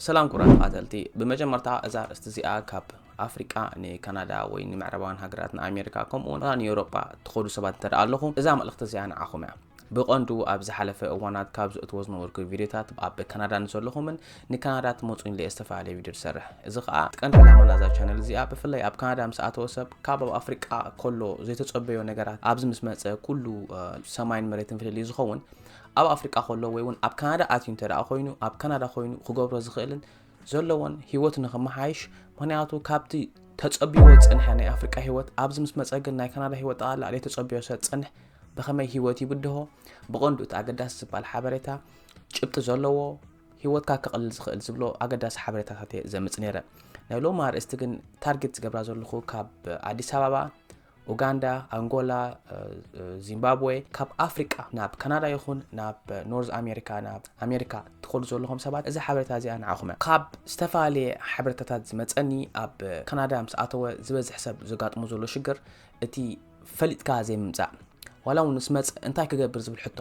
ሰላም ክቡራት ተኸታተልቲ፣ ብመጀመርታ እዛ ኣርእስቲ እዚኣ ካብ ኣፍሪቃ ንካናዳ ወይ ንምዕራባውያን ሃገራት ንኣሜሪካ ከምኡ እውን ንኤውሮጳ ትኸዱ ሰባት እንተ ደኣ ኣለኹም፣ እዛ መልእኽቲ እዚኣ ንዓኹም እያ። ብቐንዱ ኣብ ዝሓለፈ እዋናት ካብ ዘእትዎ ዝነበርኩ ቪድዮታት ኣብ ካናዳ ንዘለኹምን ንካናዳ ትመጹን ኢለ ዝተፈላለየ ቪድዮ ዝሰርሕ። እዚ ኸኣ እቲ ቀንዲ ዕላማ ናዛ ቻነል እዚኣ ብፍላይ ኣብ ካናዳ ምስ ኣተወ ሰብ ካብ ኣብ ኣፍሪቃ ከሎ ዘይተጸበዮ ነገራት ኣብዚ ምስ መጸ ኩሉ ሰማይን መሬትን ፍልልይ ዝኸውን ኣብ ኣፍሪቃ ከሎ ወይ እውን ኣብ ካናዳ ኣትዩ እንተ ደኣ ኮይኑ ኣብ ካናዳ ኮይኑ ክገብሮ ዝኽእልን ዘለዎን ህይወቱ ንኽመሓይሽ። ምኽንያቱ ካብቲ ተጸብይዎ ዝጸንሐ ናይ ኣፍሪቃ ህይወት ኣብዚ ምስ መጸ ግን ናይ ካናዳ ህይወት ጠቕላላ ዘይተጸብዮ ስለ ዝጸንሕ ብኸመይ ህይወት ይብድሆ፣ ብቐንዱ እቲ ኣገዳሲ ዝበሃል ሓበሬታ ጭብጢ ዘለዎ ህይወትካ ከቕልል ዝኽእል ዝብሎ ኣገዳሲ ሓበሬታታት እየ ዘምጽእ ነይረ። ናይ ሎሚ ኣርእስቲ ግን ታርጌት ዝገብራ ዘለኹ ካብ ኣዲስ ኣበባ፣ ኡጋንዳ፣ ኣንጎላ፣ ዚምባብዌ፣ ካብ ኣፍሪቃ ናብ ካናዳ ይኹን ናብ ኖርዝ ኣሜሪካ፣ ናብ ኣሜሪካ ትኸዱ ዘለኹም ሰባት፣ እዚ ሓበሬታ እዚኣ ንዓኹም እያ። ካብ ዝተፈላለየ ሓበሬታታት ዝመጸኒ ኣብ ካናዳ ምስ ኣተወ ዝበዝሕ ሰብ ዘጋጥሞ ዘሎ ሽግር እቲ ፈሊጥካ ዘይምምጻእ፣ ዋላ እውን ምስ መጸ እንታይ ክገብር ዝብል ሕቶ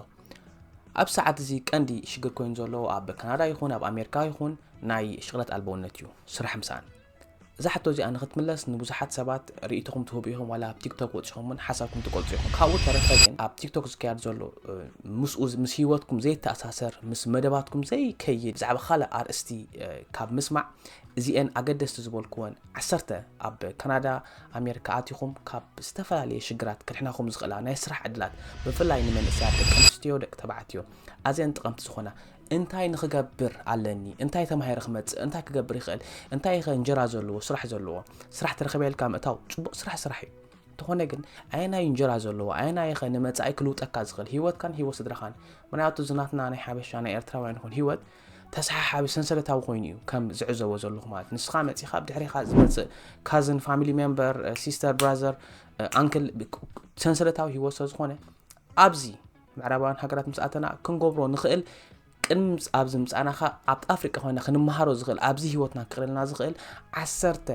ኣብ ሰዓት እዚ ቀንዲ ሽግር ኮይኑ ዘሎ ኣብ ካናዳ ይኹን ኣብ ኣሜሪካ ይኹን ናይ ሽቕለት ኣልቦነት እዩ፣ ስራሕ ምሳኣን። እዛ ሕቶ እዚኣ ንኽትምለስ ንብዙሓት ሰባት ርእይቶኹም ትህቡ ኢኹም፣ ዋላ ኣብ ቲክቶክ ወጺኹም እውን ሓሳብኩም ትገልጹ ኢኹም። ካብኡ ተረፈ ግን ኣብ ቲክቶክ ዝካየድ ዘሎ ምስኡ ምስ ህይወትኩም ዘይተኣሳሰር፣ ምስ መደባትኩም ዘይከይድ ብዛዕባ ካልእ ኣርእስቲ ካብ ምስማዕ እዚኤን ኣገደስቲ ዝበልኩወን ዓሰርተ ኣብ ካናዳ ኣሜሪካ ኣቲኹም ካብ ዝተፈላለየ ሽግራት ክድሕናኹም ዝኽእላ ናይ ስራሕ ዕድላት ብፍላይ ንመንእሰያት ደቂ ኣንስትዮ ደቂ ተባዕትዮ ኣዝየን ጠቐምቲ ዝኾና እንታይ ንኽገብር ኣለኒ እንታይ ተማሂረ ክመፅእ እንታይ ክገብር ይኽእል እንታይ ኸ እንጀራ ዘለዎ ስራሕ ዘለዎ ስራሕ ተረኸበ ኢልካ ምእታው ፅቡቕ ስራሕ ስራሕ እዩ እንተኾነ ግን ኣየናይ እንጀራ ዘለዎ ኣየናይ ኸ ንመፃኢ ክልውጠካ ዝኽእል ህይወትካን ህይወት ስድራኻን ምክንያቱ ዝናትና ናይ ሓበሻ ናይ ኤርትራውያን ይኹን ህይወት ተሰሓሓቢ ሰንሰለታዊ ኮይኑ እዩ ከም ዝዕዘቦ ዘለኹ ማለት ንስኻ መፂኻ ብድሕሪኻ ዝመፅእ ካዝን ፋሚሊ ሜምበር ሲስተር ብራዘር ኣንክል ሰንሰለታዊ ህይወት ስለ ዝኾነ ኣብዚ ምዕራባውያን ሃገራት ምስ ኣተና ክንገብሮ ንኽእል ቅድሚ ኣብዚ ምፃእናኻ ኣብ ኣፍሪቃ ኮይና ክንመሃሮ ዝኽእል ኣብዚ ህይወትና ክቕልልና ዝኽእል ዓሰርተ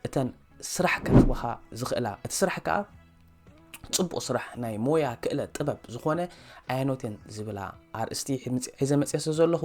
እተን ስራሕ ከረኽበኻ ዝኽእላ እቲ ስራሕ ከዓ ፅቡቕ ስራሕ ናይ ሞያ ክእለት ጥበብ ዝኾነ ኣየኖቴን ዝብላ ኣርእስቲ ሒዘ መፅየ ስለ ዘለኹ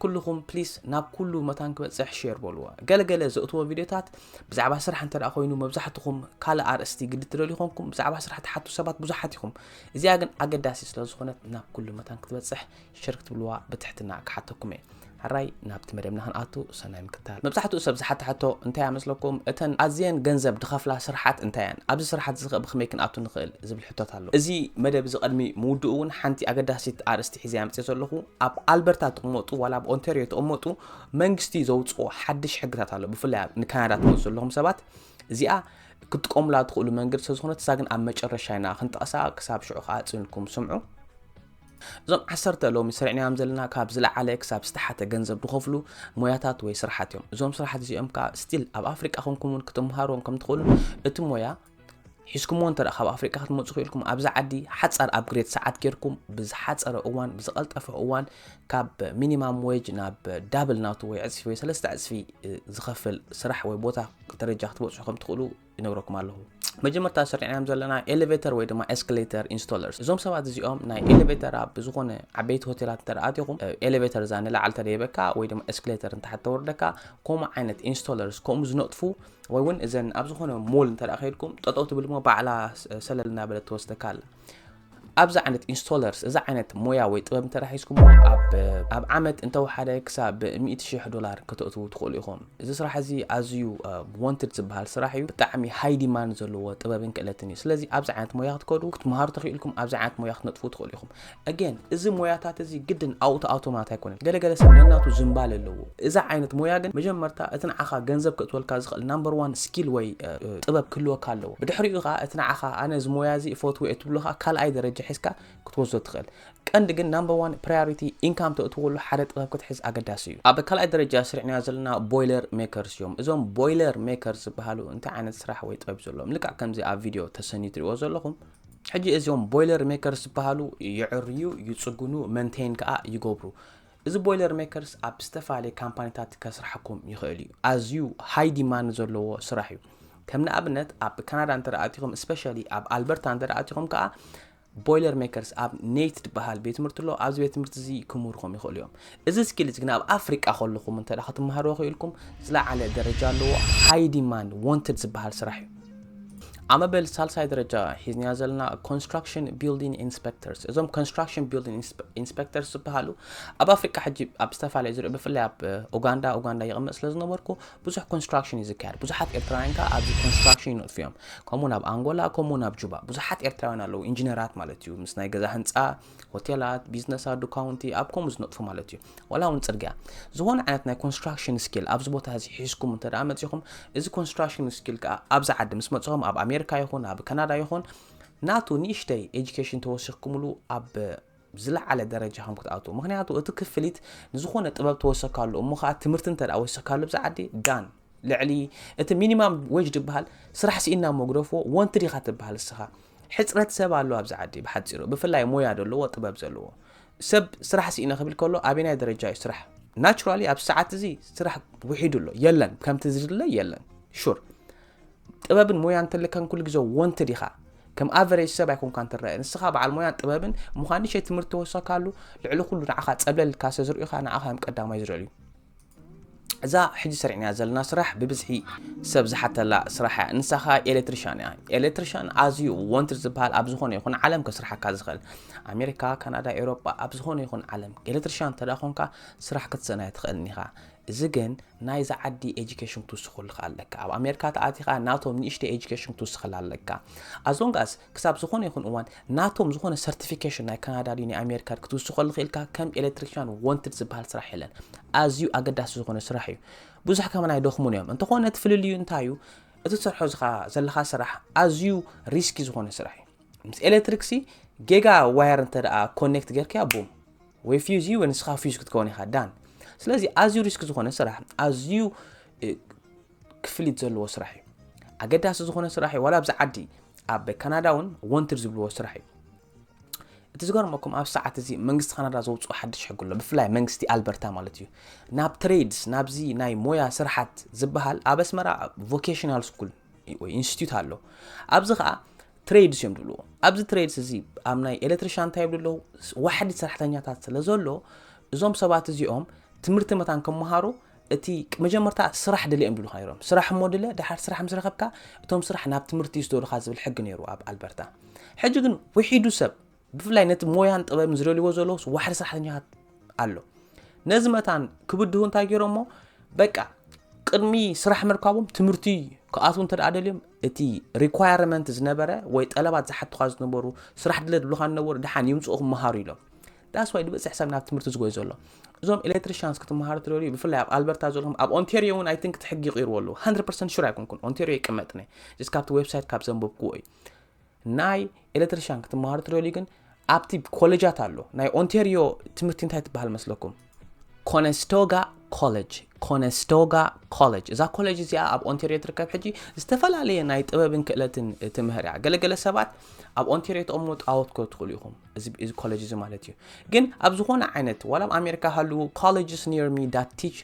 ኩልኹም ፕሊስ ናብ ኩሉ መታን ክበፅሕ ሼር በልዎ ገለገለ ዘእትዎ ቪድዮታት ብዛዕባ ስራሕ እንተ ደኣ ኮይኑ መብዛሕትኹም ካልእ ኣርእስቲ ግዲ ትደልዩ ኮንኩም ብዛዕባ ስራሕ ትሓቱ ሰባት ብዙሓት ኢኹም እዚኣ ግን ኣገዳሲ ስለ ዝኾነት ናብ ኩሉ መታን ክትበፅሕ ሸር ክትብልዋ ብትሕትና ክሓተኩም እየ ሕራይ ናብቲ መደብና ክንኣቱ ሰናይ ምክታል መብዛሕትኡ ሰብ ዝሓተ ሕቶ እንታይ እያ መስለኩም እተን ኣዝየን ገንዘብ ድኸፍላ ስርሓት እንታይ እያን ኣብዚ ስርሓት እዚ ብኸመይ ክንኣቱ ንኽእል ዝብል ሕቶት ኣሎ እዚ መደብ እዚ ቅድሚ ምውድኡ እውን ሓንቲ ኣገዳሲት ኣርእስቲ ሒዘ ኣምፅእ ዘለኹ ኣብ ኣልበርታ ትቕመጡ ዋላ ኣብ ኦንቴርዮ ትቕመጡ መንግስቲ ዘውፅኦ ሓድሽ ሕግታት ኣሎ ብፍላይ ንካናዳ ትመፁ ዘለኹም ሰባት እዚኣ ክትጥቀሙላ ትኽእሉ መንገዲ ስለ ዝኾነት እሳ ግን ኣብ መጨረሻ ኢና ክንጠቕሳ ክሳብ ሽዑ ከዓ ፅንኩም ስምዑ እዞም ዓሰርተ ሎሚ ሰሪዕናዮም ዘለና ካብ ዝለዓለ ክሳብ ዝተሓተ ገንዘብ ዝኸፍሉ ሞያታት ወይ ስራሓት እዮም እዞም ስራሓት እዚኦም ከዓ ስቲል ኣብ ኣፍሪቃ ኮንኩም እውን ክትምሃርዎም ከም ትኽእሉ እቲ ሞያ ሒዝኩምዎ እንተ ካብ ኣፍሪቃ ክትመፁ ክኢልኩም ኣብዚ ዓዲ ሓፃር ኣፕግሬድ ሰዓት ጌርኩም ብዝሓፀረ እዋን ብዝቐልጠፈ እዋን ካብ ሚኒማም ዌጅ ናብ ዳብል ናቱ ወይ ዕፅፊ ወይ ሰለስተ ዕፅፊ ዝኸፍል ስራሕ ወይ ቦታ ደረጃ ክትበፅሑ ከም ትኽእሉ ይነግረኩም ኣለኹ መጀመርታ ሰሪዕናዮም ዘለና ኤሌቬተር ወይ ድማ ኤስክሌተር ኢንስቶለርስ እዞም ሰባት እዚኦም ናይ ኤሌቬተር ኣብ ዝኾነ ዓበይቲ ሆቴላት እንተ ኣቲኹም ኤሌቬተር እዛ ንላዕሊ ተደይበካ ወይ ድማ ኤስክሌተር እንታሓት ተወርደካ ከምኡ ዓይነት ኢንስቶለርስ ከምኡ ዝነጥፉ ወይ እውን እዘን ኣብ ዝኾነ ሞል እንተ ከይድኩም ጠጠው ትብል ሞ ባዕላ ሰለል እናበለት ትወስደካ ኣላ ኣብዚ ዓይነት ኢንስቶለርስ እዚ ዓይነት ሞያ ወይ ጥበብ እንተ ሒዝኩሞ ኣብ ዓመት እንተወሓደ ክሳብ ሚእቲ ሽሕ ዶላር ከተእትዉ ትኽእሉ ኢኹም እዚ ስራሕ እዚ ኣዝዩ ወንትድ ዝበሃል ስራሕ እዩ ብጣዕሚ ሃይ ዲማንድ ዘለዎ ጥበብን ክእለትን እዩ ስለዚ ኣብዚ ዓይነት ሞያ ክትከዱ ክትመሃሩ ተኽኢልኩም ኣብዚ ዓይነት ሞያ ክትነጥፉ ትኽእሉ ኢኹም ኣጌን እዚ ሞያታት እዚ ግድን ኣውቶ ኣውቶማት ኣይኮነን ገለገለ ሰብ ነናቱ ዝንባል ኣለዎ እዚ ዓይነት ሞያ ግን መጀመርታ እቲ ንዓኻ ገንዘብ ክእትወልካ ዝኽእል ናምበር ዋን ስኪል ወይ ጥበብ ክህልወካ ኣለዎ ብድሕሪኡ ከዓ እቲ ንዓኻ ኣነ እዚ ሞያ እዚ እፈትዎ እየ ትብሎ ከዓ ካልኣይ ደረጃ ሒዝካ ክትወስዶ ትኽእል ቀንዲ ግን ናምበር ዋን ፕራዮሪቲ ኢንካም ተእትወሉ ሓደ ጥበብ ክትሕዝ ኣገዳሲ እዩ ኣብ ካልኣይ ደረጃ ስሪዕናዮ ዘለና ቦይለር ሜከርስ እዮም እዞም ቦይለር ሜከርስ ዝበሃሉ እንታይ ዓይነት ስራሕ ወይ ጥበብ ዘለዎም ልክዕ ከምዚ ኣብ ቪድዮ ተሰኒ ትሪእዎ ዘለኹም ሕጂ እዚኦም ቦይለር ሜከርስ ዝበሃሉ ይዕርዩ ይፅግኑ መንቴን ከዓ ይገብሩ እዚ ቦይለር ሜከርስ ኣብ ዝተፈላለየ ካምፓኒታት ከስርሓኩም ይኽእል እዩ ኣዝዩ ሃይ ዲማንድ ዘለዎ ስራሕ እዩ ከም ንኣብነት ኣብ ካናዳ እንተ ኣቲኹም ስፔሻሊ ኣብ ኣልበርታ እንተ ኣቲኹም ከዓ ቦይለር ሜከርስ ኣብ ኔት ዝበሃል ቤት ትምህርቲ ኣሎ። ኣብዚ ቤት ትምህርቲ እዚ ክምህርኩም ይኽእሉ እዮም። እዚ ስኪል እዚ ግን ኣብ ኣፍሪቃ ከለኹም እንተ ደኣ ክትመሃርዎ ክኢልኩም ዝለዓለ ደረጃ ኣለዎ። ሃይ ዲማንድ ዋንትድ ዝበሃል ስራሕ እዩ። ኣመበል ሳልሳይ ደረጃ ሒዝናያ ዘለና ኮንስትራክሽን ቢልዲንግ ኢንስፔክተርስ። እዞም ኮንስትራክሽን ቢልዲንግ ኢንስፔክተርስ ዝበሃሉ ኣብ ኣፍሪቃ ሕጂ ኣብ ዝተፈላለዩ ዝርእ ብፍላይ ኣብ ኡጋንዳ ኡጋንዳ ይቕመጥ ስለ ዝነበርኩ ብዙሕ ኮንስትራክሽን እዩ ዝካየድ። ብዙሓት ኤርትራውያን ከዓ ኣብዚ ኮንስትራክሽን ይነጥፉ እዮም። ከምኡ ናብ ኣንጎላ ከምኡ ናብ ጁባ ብዙሓት ኤርትራውያን ኣለዉ ኢንጂነራት ማለት እዩ ምስ ናይ ገዛ ህንፃ ሆቴላት ቢዝነሳት ዱካውንቲ ኣብ ከምኡ ዝነጥፉ ማለት እዩ። ዋላ እውን ፅርግያ ዝኾነ ዓይነት ናይ ኮንስትራክሽን ስኪል ኣብዚ ቦታ እዚ ሒዝኩም እንተ ደኣ መፂኹም እዚ ኮንስትራክሽን ስኪል ከዓ ኣብዚ ዓዲ ምስ መፅኹም ኣብ ኣሜሪካ ይኹን ኣብ ካናዳ ይኹን ናቱ ንእሽተይ ኤጁኬሽን ተወሲኽኩምሉ ኣብ ዝለዓለ ደረጃ ከም ክትኣትዉ ምክንያቱ እቲ ክፍሊት ንዝኾነ ጥበብ ተወሰካሉ እሞ ከዓ ትምህርቲ እንተ ደኣ ወሰካሉ ኣብዚ ዓዲ ዳን ልዕሊ እቲ ሚኒማም ዌጅ ዝበሃል ስራሕ ስኢና እሞ ግደፍዎ ወንትድ ኢኻ ትበሃል እስኻ ሕፅረት ሰብ ኣሎ ኣብዚ ዓዲ ብሓፂሩ ብፍላይ ሞያ ዘለዎ ጥበብ ዘለዎ ሰብ ስራሕ ስኢነ ክብል ከሎ ኣበናይ ደረጃ እዩ ስራሕ ናቹራሊ ኣብ ሰዓት እዚ ስራሕ ውሒዱ ኣሎ የለን ከምቲ ዝድለ የለን ሹር ጥበብን ሞያን እንተለካን ኩሉ ግዜ ወንትድ ኢኻ ከም ኣቨሬጅ ሰብ ኣይኮንካን ትረአ ንስኻ በዓል ሞያን ጥበብን ምዃን ንሸይ ትምህርቲ ተወሰካሉ ልዕሊ ኩሉ ንዓኻ ፀብለልካ ሰዝርእኻ ንዓኻ እዮም ቀዳማይ ዝደልዩ እዛ ሕጂ ሰሪዕናያ ዘለና ስራሕ ብብዝሒ ሰብ ዝሓተላ ስራሕ እያ ንሳኻ ኤሌክትሪሻን እያ ኤሌክትሪሻን ኣዝዩ ወንትድ ዝበሃል ኣብ ዝኾነ ይኹን ዓለም ከስርሓካ ዝኽእል ኣሜሪካ ካናዳ ኤውሮጳ ኣብ ዝኾነ ይኹን ዓለም ኤሌክትሪሻን እንተ ኮንካ ስራሕ ክትሰናይ ትኽእልን ኢኻ እዚ ግን ናይዛ ዓዲ ኤጁኬሽን ክትውስኸሉ ኣለካ ኣብ ኣሜሪካ ተኣቲኻ ናቶም ንእሽተ ኤጁኬሽን ክትውስኸላ ኣለካ ኣዞንጋስ ክሳብ ዝኾነ ይኹን እዋን ናቶም ዝኾነ ሰርቲፊኬሽን ናይ ካናዳ ድዩ ናይ ኣሜሪካ ክትውስኸሉ ክኢልካ ከም ኤሌክትሪክሻን ወንትድ ዝበሃል ስራሕ የለን ኣዝዩ ኣገዳሲ ዝኾነ ስራሕ እዩ ብዙሕ ከመን ኣይደኽሙን እዮም እንተኾነ እቲ ፍልልዩ እንታይ እዩ እቲ ትሰርሖ ዘለኻ ስራሕ ኣዝዩ ሪስኪ ዝኾነ ስራሕ እዩ ምስ ኤሌክትሪክሲ ጌጋ ዋየር እንተ ደኣ ኮኔክት ጌርካያ ቡም ወይ ፊውዝ እዩ ወይ ንስኻ ፊውዝ ክትከውን ኢኻ ዳን ስለዚ ኣዝዩ ሪስክ ዝኾነ ስራሕ ኣዝዩ ክፍሊት ዘለዎ ስራሕ እዩ ኣገዳሲ ዝኾነ ስራሕ እዩ ዋላ ኣብዚ ዓዲ ኣብ ካናዳ እውን ወንትድ ዝብልዎ ስራሕ እዩ እቲ ዝገርመኩም ኣብ ሰዓት እዚ መንግስቲ ካናዳ ዘውፅኦ ሓድሽ ሕጊ ኣሎ ብፍላይ መንግስቲ ኣልበርታ ማለት እዩ ናብ ትሬድስ ናብዚ ናይ ሞያ ስራሓት ዝበሃል ኣብ ኣስመራ ቮኬሽናል ስኩል ወይ ኢንስቲትዩት ኣሎ ኣብዚ ከዓ ትሬድስ እዮም ዝብልዎ ኣብዚ ትሬድስ እዚ ኣብ ናይ ኤሌክትሪሻን እንታይ ይብሉ ኣለዉ ዋሕዲ ሰራሕተኛታት ስለ ዘሎ እዞም ሰባት እዚኦም ትምህርቲ መታን ክመሃሩ እቲ መጀመርታ ስራሕ ድለ እዮም ዝብሉካ ነይሮም ስራሕ እሞ ድለ ድሓር ስራሕ ምስ ረኸብካ እቶም ስራሕ ናብ ትምህርቲ ይስደዱካ ዝብል ሕጊ ነይሩ ኣብ ኣልበርታ ሕጂ ግን ውሒዱ ሰብ ብፍላይ ነቲ ሞያን ጥበብን ዝደልይዎ ዘለዉ ዋሕዲ ሰራሕተኛታት ኣሎ ነዚ መታን ክብድሁ እንታይ ገይሮሞ በቃ ቅድሚ ስራሕ ምርካቦም ትምህርቲ ክኣትዉ እንተ ደኣ ደልዮም እቲ ሪኳየርመንት ዝነበረ ወይ ጠለባት ዝሓቱኻ ዝነበሩ ስራሕ ድለ ዝብሉኻ ዝነበሩ ደሓን ይምፅኡ ክመሃሩ ኢሎም ዳስ ዋይ ዝበፅሕ ሰብ ናብ ትምህርቲ ዝጎይ ዘሎ እዞም ኤሌክትሪሽያንስ ክትመሃሩ ትደልዩ ብፍላይ ኣብ ኣልበርታ ዘለኹም ኣብ ኦንቴሪዮ እውን ኣይትን ክቲ ሕጊ ይቕይርዎ ኣለዉ 100 ሹር ኣይኮንኩን ኦንቴሪዮ ይቅመጥነ ስ ካብቲ ዌብሳይት ካብ ዘንበብክዎ እዩ ናይ ኤሌክትሪሽያን ክትመሃሩ ትደልዩ ግን ኣብቲ ኮሌጃት ኣሎ ናይ ኦንቴሪዮ ትምህርቲ እንታይ ትበሃል መስለኩም ኮነስቶጋ ኮሌጅ ኮነስቶጋ ኮሌጅ እዛ ኮሌጅ እዚኣ ኣብ ኦንቴሪዮ ትርከብ ሕጂ ዝተፈላለየ ናይ ጥበብን ክእለትን ትምህር እያ ገለገለ ሰባት ኣብ ኦንቴሪዮ ተቐምሞ ጣወት ኮ ትኽእሉ ኢኹም እዚ ኮሌጅ እዚ ማለት እዩ ግን ኣብ ዝኾነ ዓይነት ዋላ ኣብ ኣሜሪካ ሃልዉ colleges near me that teach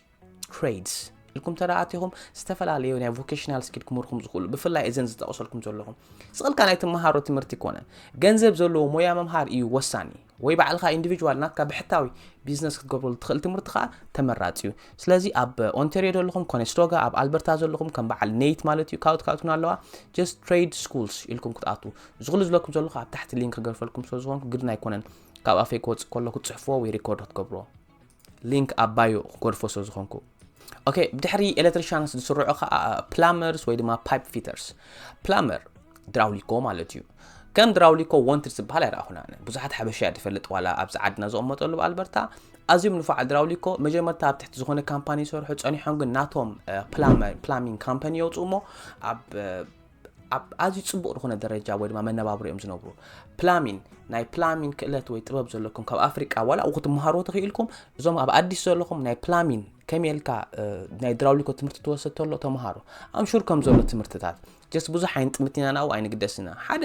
trades ኢልኩም ተደኣቲኹም ዝተፈላለዩ ናይ vocational skill ክምህርኩም ዝኽእሉ ብፍላይ እዘን ዝጠቕሰልኩም ዘለኹም ስቕልካ ናይ ትመሃሮ ትምህርቲ ይኮነን ገንዘብ ዘለዎ ሞያ ምምሃር እዩ ወሳኒ ወይ ባዕልኻ ኢንዲቪጁዋል ናትካ ብሕታዊ ቢዝነስ ክትገብረሉ ትኽእል ትምህርቲ ከዓ ተመራፂ እዩ ስለዚ ኣብ ኦንቴሪዮ ዘለኹም ኮኔስቶጋ ኣብ ኣልበርታ ዘለኹም ከም በዓል ኔት ማለት እዩ ካውት ካውትን ኣለዋ just trade schools ኢልኩም ክትኣትዉ ዝኽሉ ዝለኩም ዘለኹ ኣብ ታሕቲ ሊንክ ክገርፈልኩም ስለ ዝኾንኩ ግድን ኣይኮነን ካብ ኣፈይ ክወፅእ ከሎ ክትፅሕፍዎ ወይ ሪኮርድ ክትገብርዎ ሊንክ ኣብ ባዮ ክጎድፎ ስለ ዝኾንኩ ኦኬ ብድሕሪ ኤሌክትሪሻንስ ዝስርዑ ከዓ ፕላመርስ ወይ ድማ ፓይፕ ፊተርስ ፕላመር ድራውሊኮ ማለት እዩ ከም ድራውሊኮ ወንትድ ዝበሃል ኣይረኣኹናን ብዙሓት ሓበሻ እያ ትፈልጥ ዋላ ኣብዚ ዓድና ዝቕመጠሉ ኣብ ኣልበርታ ኣዝዮም ንፉዓት ድራውሊኮ መጀመርታ ኣብ ትሕቲ ዝኾነ ካምፓኒ ይሰርሑ ፀኒሖም ግን ናቶም ፕላሚንግ ካምፓኒ የውፅኡ እሞ ኣብ ኣብ ኣዝዩ ፅቡቕ ዝኾነ ደረጃ ወይ ድማ መነባብሮ እዮም ዝነብሩ ፕላሚን ናይ ፕላሚን ክእለት ወይ ጥበብ ዘለኩም ካብ ኣፍሪቃ ዋላ እው ክትመሃርዎ ተኽኢልኩም እዞም ኣብ ኣዲስ ዘለኹም ናይ ፕላሚን ከመይ ኢልካ ናይ ድራውሊኮ ትምህርቲ ትወስድ ተሎ ተምሃሩ ኣምሹር ከም ዘሎ ትምህርትታት ጀስት ብዙሕ ኣይንጥምት ኢና ናብኡ ኣይንግደስ ኢና ሓደ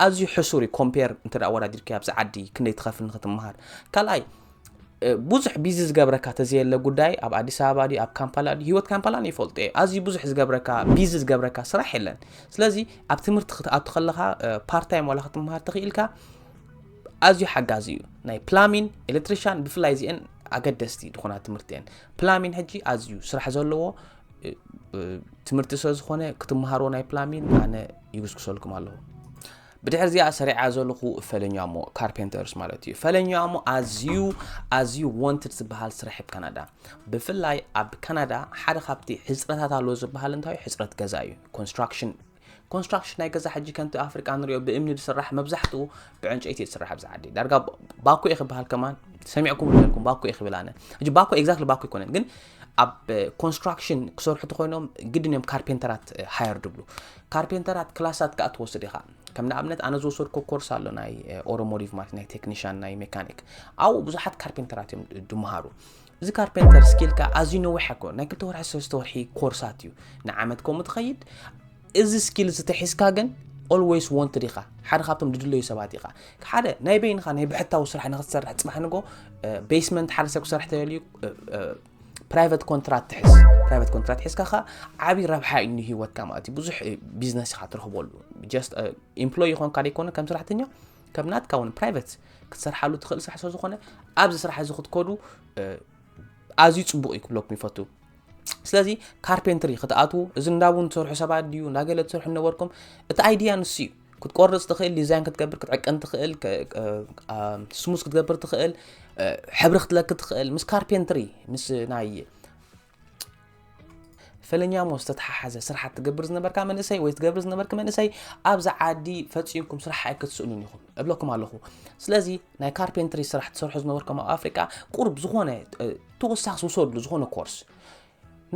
ኣዝዩ ሕሱር እዩ ኮምፔር እንተ ኣወዳዲርካ ኣብዚ ዓዲ ክንደይ ትኸፍል ንክትምሃር ካልኣይ ብዙሕ ቢዚ ዝገብረካ ተዘየለ ጉዳይ ኣብ ኣዲስ ኣበባ ድዩ ኣብ ካምፓላ ድዩ ህይወት ካምፓላ ይፈልጦ እየ ኣዝዩ ብዙሕ ዝገብረካ ቢዚ ዝገብረካ ስራሕ የለን ስለዚ ኣብ ትምህርቲ ክትኣቱ ከለካ ፓርታይም ዋላ ክትምሃር ተኽኢልካ ኣዝዩ ሓጋዚ እዩ። ናይ ፕላሚን፣ ኤሌክትሪሻን ብፍላይ እዚአን ኣገደስቲ ዝኾና ትምህርቲ እየን። ፕላሚን ሕጂ ኣዝዩ ስራሕ ዘለዎ ትምህርቲ ስለ ዝኾነ ክትመሃርዎ ናይ ፕላሚን ኣነ ይጉስጉሰልኩም ኣለኹ። ብድሕር እዚኣ ሰሪዓ ዘለኹ ፈለኛሞ ካርፔንተርስ ማለት እዩ። ፈለኛሞ ኣዝዩ ኣዝዩ ወንትድ ዝበሃል ስራሕ ኣብ ካናዳ፣ ብፍላይ ኣብ ካናዳ ሓደ ካብቲ ሕፅረታት ኣሎ ዝበሃል እንታይ ሕፅረት ገዛ እዩ። ኮንስትራክሽን ኮንስትራክሽን ናይ ገዛ ሕጂ ከምቲ ኣፍሪቃ ንሪኦ ብእምኒ ዝስራሕ መብዛሕትኡ ብዕንጨይቲ ዝስራሕ ኣብዚ ዓዲ ዳርጋ ባኮ እዩ ክበሃል ከማን ሰሚዕኩም ዘለኩም ባኮ እዩ ክብል ኣነ ሕጂ ባኮ exactly ባኮ ኣይኮነን ግን ኣብ ኮንስትራክሽን ክሰርሑ ተኮይኖም ግድን እዮም ካርፔንተራት ሃየር ድብሉ ካርፔንተራት ክላሳት ከዓ ትወስድ ኢኻ ከም ንኣብነት ኣነ ዝወሰድኮ ኮርስ ኣሎ ናይ ኦሮሞቲቭ ማለት ናይ ቴክኒሽያን ናይ ሜካኒክ ኣብኡ ብዙሓት ካርፔንተራት እዮም ድመሃሩ እዚ ካርፔንተር ስኪል ከዓ ኣዝዩ ነዊሕ ኣይኮ ናይ ክልተ ወርሒ ሰለስተ ወርሒ ኮርሳት እዩ ንዓመት ከምኡ ትኸይድ እዚ ስኪል ዝተሒዝካ ግን always wanted ኢኻ ሓደ ካብቶም ድድለዩ ሰባት ኢኻ ሓደ ናይ በይንኻ ናይ ብሕታዊ ስራሕ ንክትሰርሕ ፅባሕ ንጎ ቤስመንት ሓደ ሰብ ክሰርሕ ተደልዩ ፕራይቨት ኮንትራት ትሕዝ ፕራይቨት ኮንትራት ሒዝካ ኸ ዓብዪ ረብሓ እዩ ንሂወትካ ማለት እዩ ብዙሕ ቢዝነስ ኢኻ ትረኽበሉ just employee ይኾንካ ዘይኮነ ከም ሰራሕተኛ ከም ናትካ እውን ፕራይቨት ክትሰርሓሉ ትኽእል ስራሕ ስለዝኾነ ኣብዚ ስራሕ እዚ ክትከዱ ኣዝዩ ፅቡቕ እዩ ክብለኩም ይፈቱ ስለዚ ካርፔንትሪ ክትኣትዉ እዚ እንዳቡን ትሰርሑ ሰባት ድዩ እንዳገለ ትሰርሑ ነበርኩም እቲ ኣይድያ ንሱ እዩ ክትቆርፅ ትኽእል ዲዛይን ክትገብር ክትዕቅን ትኽእል ስሙዝ ክትገብር ትኽእል ሕብሪ ክትለክ ትኽእል ምስ ካርፔንትሪ ምስ ናይ ፈለኛሞ ዝተተሓሓዘ ስራሓት ትገብር ዝነበርካ መንእሰይ ወይ ትገብር ዝነበርክ መንእሰይ ኣብዚ ዓዲ ፈፂምኩም ስራሕ ኣይክትስእኑን ኢኹም እብለኩም ኣለኹ ስለዚ ናይ ካርፔንትሪ ስራሕ ትሰርሑ ዝነበርኩም ኣብ ኣፍሪቃ ቁርብ ዝኾነ ተወሳኺ ዝውሰድሉ ዝኾነ ኮርስ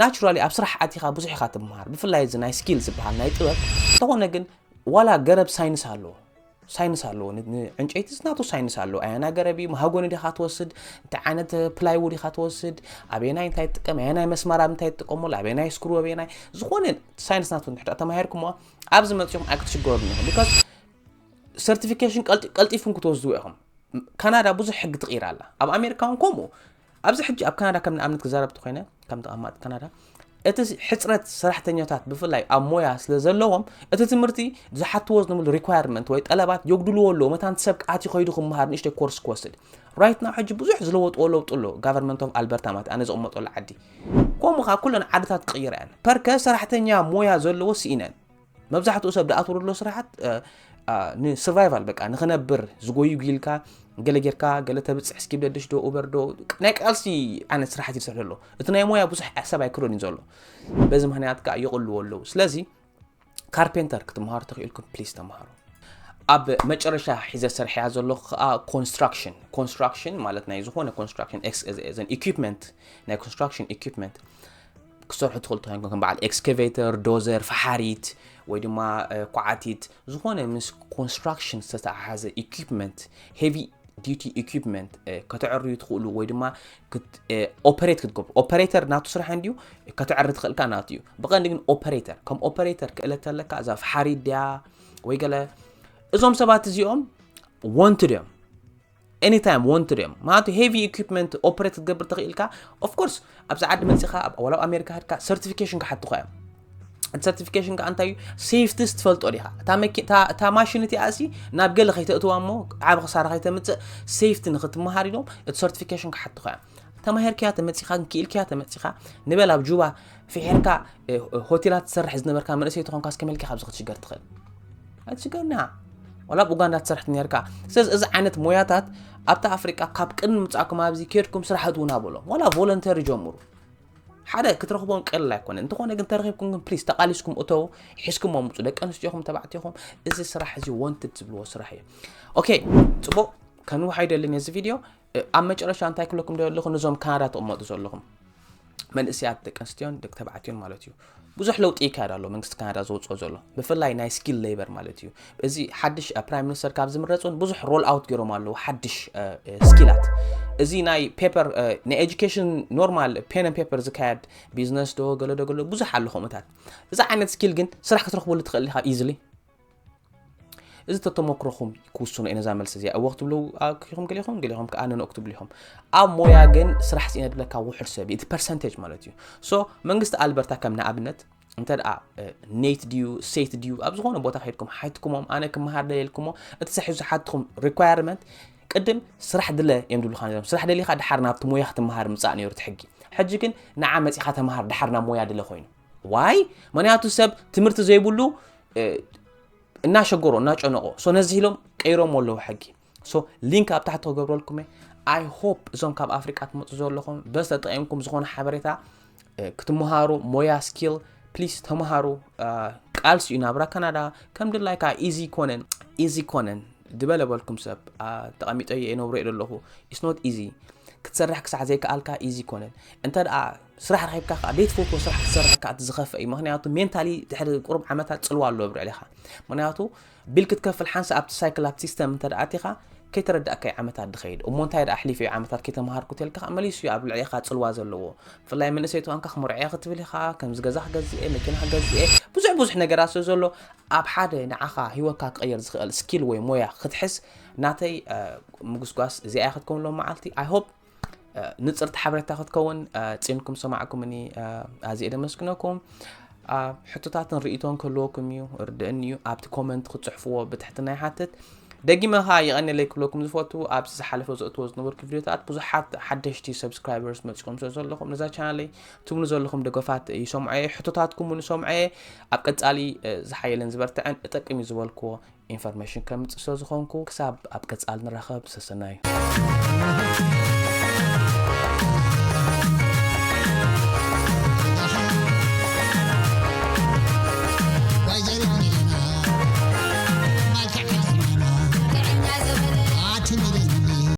ናቹራሊ ኣብ ስራሕ ኣቲኻ ብዙሕ ኢኻ ትምሃር ብፍላይ እዚ ናይ ስኪል ዝበሃል ናይ ጥበብ እንተኾነ ግን ዋላ ገረብ ሳይንስ ኣለዎ ሳይንስ ኣለዎ ንዕንጨይቲ ናቱ ሳይንስ ኣለዎ ኣየና ገረብ እዩ መሃጎኒ ዲኻ ትወስድ እንታይ ዓይነት ፕላይውድ ኢኻ ትወስድ ኣበየናይ እንታይ ትጥቀም ኣየናይ መስማር ኣብ እንታይ ትጥቀመሉ ኣበየናይ ስክሩ ኣበየናይ ዝኾነ ሳይንስ ናቱ እንድሕዳ ተማሂርኩሞ ኣብዚ መፂኹም ኣይክትሽገሩ ኒኹም ቢካዝ ሰርቲፊኬሽን ቀልጢፍኩም ክትወስድዎ ኢኹም ካናዳ ብዙሕ ሕጊ ትቕይር ኣላ ኣብ ኣሜሪካ እውን ከምኡ ኣብዚ ሕጂ ኣብ ካናዳ ከም ንኣብነት ክዛረብ ተኮይነ ከም ተቐማጥ ካናዳ እቲ ሕፅረት ሰራሕተኛታት ብፍላይ ኣብ ሞያ ስለ ዘለዎም እቲ ትምህርቲ ዝሓትዎ ዝነበሩ ሪኳየርመንት ወይ ጠለባት የጉድልዎ ኣለዎ መታን ሰብ ኣትዩ ከይዱ ክምሃር ንእሽተይ ኮርስ ክወስድ right now ሕጂ ብዙሕ ዝለወጥዎ ለውጢ ኣሎ government of Alberta ማለት ኣነ ዘቕመጠሉ ዓዲ ከምኡ ከዓ ኩለን ዓድታት ክቕይራ እየን ፐርከ ሰራሕተኛ ሞያ ዘለዎ ስኢነን መብዛሕትኡ ሰብ ዝኣትወሉ ስራሓት ን survival በቃ ንክነብር ዝጎዩ ጊልካ ገለ ጌርካ ገለ ተብፅሕ እስኪ ብደድሽ ዶ ኡበር ዶ ናይ ቃልሲ ዓይነት ስራሓት ይሰርሑ ኣሎ እቲ ናይ ሞያ ብዙሕ ሰብ ኣይክሎን እዩ ዘሎ በዚ ምክንያት ከዓ ይቕልዎ ኣለዉ ስለዚ ካርፔንተር ክትምሃሩ ተኽኢልኩም ፕሊስ ተምሃሩ ኣብ መጨረሻ ሒዘ ሰርሕያ ዘለኹ ከዓ ኮንስትራክሽን ኮንስትራክሽን ማለት ናይ ዝኾነ ኮንስትራክሽን ዘን ኢኩፕመንት ናይ ኮንስትራክሽን ኢኩፕመንት ክሰርሑ ትኽእሉ ተኮይንኩም ከም በዓል ኤክስካቬተር ዶዘር ፈሓሪት ወይ ድማ ኳዓቲት ዝኾነ ምስ ኮንስትራክሽን ዝተተሓሓዘ ኢኩፕመንት ሄቪ ዲቲ ኢኩፕመንት ከተዕርዩ ትኽእሉ ወይ ድማ ኦፐሬት ክትገብሩ ኦፐሬተር ናቱ ስራሕ እንድዩ ከተዕሪ ትኽእልካ ናቱ እዩ ብቐንዲ ግን ኦፐሬተር ከም ኦፐሬተር ክእለት ኣለካ እዛ ፈሓሪት ድያ ወይ ገለ እዞም ሰባት እዚኦም ወንትድ እዮም anytime wanted እዮም ማለት heavy equipment operate ክትገብር ተኽኢልካ of course ኣብዚ ዓዲ መፂኻ ወላ ኣብ ኣሜሪካ ሃድካ certification ክሓትኻ እዮም እቲ certification ከዓ እንታይ እዩ safety ትፈልጦ ዲኻ እታ ማሽን እቲኣ ሲ ናብ ገለ ከይተእትዋ እሞ ዓብ ክሳራ ከይተምፅእ safety ንክትመሃር ኢሎም እቲ certification ክሓትኻ እዮም ተማሂርክያ ተመፂኻ ክኢልክያ ተመፂኻ ንበል ኣብ ጁባ ፍሒርካ ሆቴላት ትሰርሕ ዝነበርካ መንእሰይ ተኾንካ እስከመልካ ካብዚ ክትሽገር ትኽእል ኣይትሽገርና ዋላ ኣብ ኡጋንዳ ትሰርሕ ነርካ ስለዚ እዚ ዓይነት ሞያታት ኣብታ ኣፍሪቃ ካብ ቅድሚ ምጻእኩም ኣብዚ ኬድኩም ስራሕ እትውና በሎም ዋላ ቮለንተሪ ጀምሩ ሓደ ክትረኽቦም ቀልል ኣይኮነ እንተኾነ ግን ተረኺብኩም ግን ፕሊስ ተቃሊስኩም እተው ሒዝኩሞ ምፁ ደቂ ኣንስትዮኹም ተባዕትዮኹም እዚ ስራሕ እዚ ወንትድ ዝብልዎ ስራሕ እዩ ኦኬ ፅቡቅ ከንውሕ ኣይደልን እዚ ቪድዮ ኣብ መጨረሻ እንታይ ክብለኩም ደለኹ ነዞም ካናዳ ተቕመጡ ዘለኹም መንእሰያት ደቂ ኣንስትዮን ደቂ ተባዕትዮን ማለት እዩ ብዙሕ ለውጢ ይካየድ ኣሎ መንግስቲ ካናዳ ዘውፅኦ ዘሎ ብፍላይ ናይ ስኪል ሌበር ማለት እዩ እዚ ሓድሽ ፕራይም ሚኒስተር ካብ ዝምረፅ እውን ብዙሕ ሮል ኣውት ገይሮም ኣለዉ ሓድሽ ስኪላት እዚ ናይ ፔፐር ናይ ኤጁኬሽን ኖርማል ፔን ን ፔፐር ዝካየድ ቢዝነስ ዶ ገለ ዶ ገለ ብዙሕ ኣሎ ከምኡታት እዚ ዓይነት ስኪል ግን ስራሕ ክትረኽበሉ ትኽእል ኢኻ ኢዝሊ እዚ ተተመክሮኹም ክውስኖ እዩ ነዛ መልሲ እዚኣ እወ ክትብሉ ኢኹም ገሊኹም ገሊኹም ከዓ ነኖ ክትብሉ ኢኹም ኣብ ሞያ ግን ስራሕ ስኢነ ድብለካ ውሑድ ሰብ እዩ እቲ ፐርሰንቴጅ ማለት እዩ ሶ መንግስቲ ኣልበርታ ከም ንኣብነት እንተ ደኣ ኔት ድዩ ሴት ድዩ ኣብ ዝኾነ ቦታ ከይድኩም ሓትኩሞም ኣነ ክመሃር ደልየ ኢልኩሞ እቲ ሰሒ ዝሓትኹም ሪኳየርመንት ቅድም ስራሕ ድለ እዮም ዝብሉኻ ነይሮም። ስራሕ ደሊኻ ድሓር ናብቲ ሞያ ክትመሃር ምጻእ ነይሩ እቲ ሕጊ። ሕጂ ግን ንዓ መጺኻ ተመሃር ድሓር ናብ ሞያ ድለ ኮይኑ። ዋይ? ምኽንያቱ ሰብ ትምህርቲ ዘይብሉ እናሸገሮ እናጨነቆ ሶ ነዚ ኢሎም ቀይሮም ኣለዉ ሕጊ። ሶ ሊንክ ኣብ ታሕቲ ክገብረልኩም እየ። I hope እዞም ካብ ኣፍሪቃ ትመፁ ዘለኹም በዚ ተጠቂምኩም ዝኾነ ሓበሬታ ክትመሃሩ ሞያ ስኪል ፕሊስ ተምሃሩ። ቃልሲ እዩ ናብራ ካናዳ ከም ድላይካ ኢዚ ኮነን ኢዚ ኮነን ዝበለ በልኩም ሰብ ተቐሚጠ እየ ነብሮ እየ ዘለኹ። It's not easy ክትሰርሕ ክሳዕ ዘይከኣልካ ኢዚ ኮነን እንተ ደኣ ስራሕ ረኺብካ ከዓ ዘይትፈትዎ ስራሕ ክትሰርሕ ከዓ እቲ ዝኸፍእ እዩ። ምክንያቱ ሜንታሊ ድሕሪ ቁሩብ ዓመታት ፅልዋ ኣለዎ ኣብ ልዕሊኻ። ምክንያቱ ቢል ክትከፍል ሓንሳ ኣብቲ ሳይክል ኣብቲ ሲስተም እንተ ደኣ ኣቲኻ ከይተረዳእካዮ ዓመታት ድኸይድ እሞ እንታይ ደኣ ኣሕሊፈዮ ዓመታት ከይተምሃርኩ ተልካ ከዓ መሊሱ እዩ ኣብ ልዕሊኻ ፅልዋ ዘለዎ። ብፍላይ መንእሰይ ተኾንካ ክምርዖ ክትብል ኢኻ ከምዚ ገዛ ክገዝእ እየ መኪና ክገዝእ እየ ብዙሕ ብዙሕ ነገራት ስለ ዘሎ ኣብ ሓደ ንዓኻ ህይወትካ ክቕየር ዝኽእል ስኪል ወይ ሞያ ክትሕዝ ናተይ ምጉስጓስ እዚኣ ክትከውን ሎም መዓልቲ I hope ንፅርቲ ሓበሬታ ክትከውን ፅንኩም ሰማዕኩምኒ ኣዝየ ደመስግነኩም። ሕቶታትን ርእቶን ክህልወኩም እዩ ርድእኒ እዩ ኣብቲ ኮመንት ክትፅሕፍዎ ብትሕትና ይሓትት። ደጊመ ኸዓ የቐንየለይ ክብለኩም ዝፈቱ ኣብዚ ዝሓለፈ ዘእትዎ ዝነበርኩ ቪድዮታት ብዙሓት ሓደሽቲ ሰብስክራይበርስ መፂኦም ስለ ዘለኹም ነዛ ቻናለይ ትብሉ ዘለኹም ደገፋት ይሰምዖ እየ ሕቶታትኩም እውን ይሰምዖ እየ። ኣብ ቀፃሊ ዝሓየለን ዝበርትዐን እጠቅም እዩ ዝበልክዎ ኢንፎርሜሽን ከምፅእ ስለ ዝኾንኩ ክሳብ ኣብ ቀፃሊ ንራኸብ ሰሰናዩ።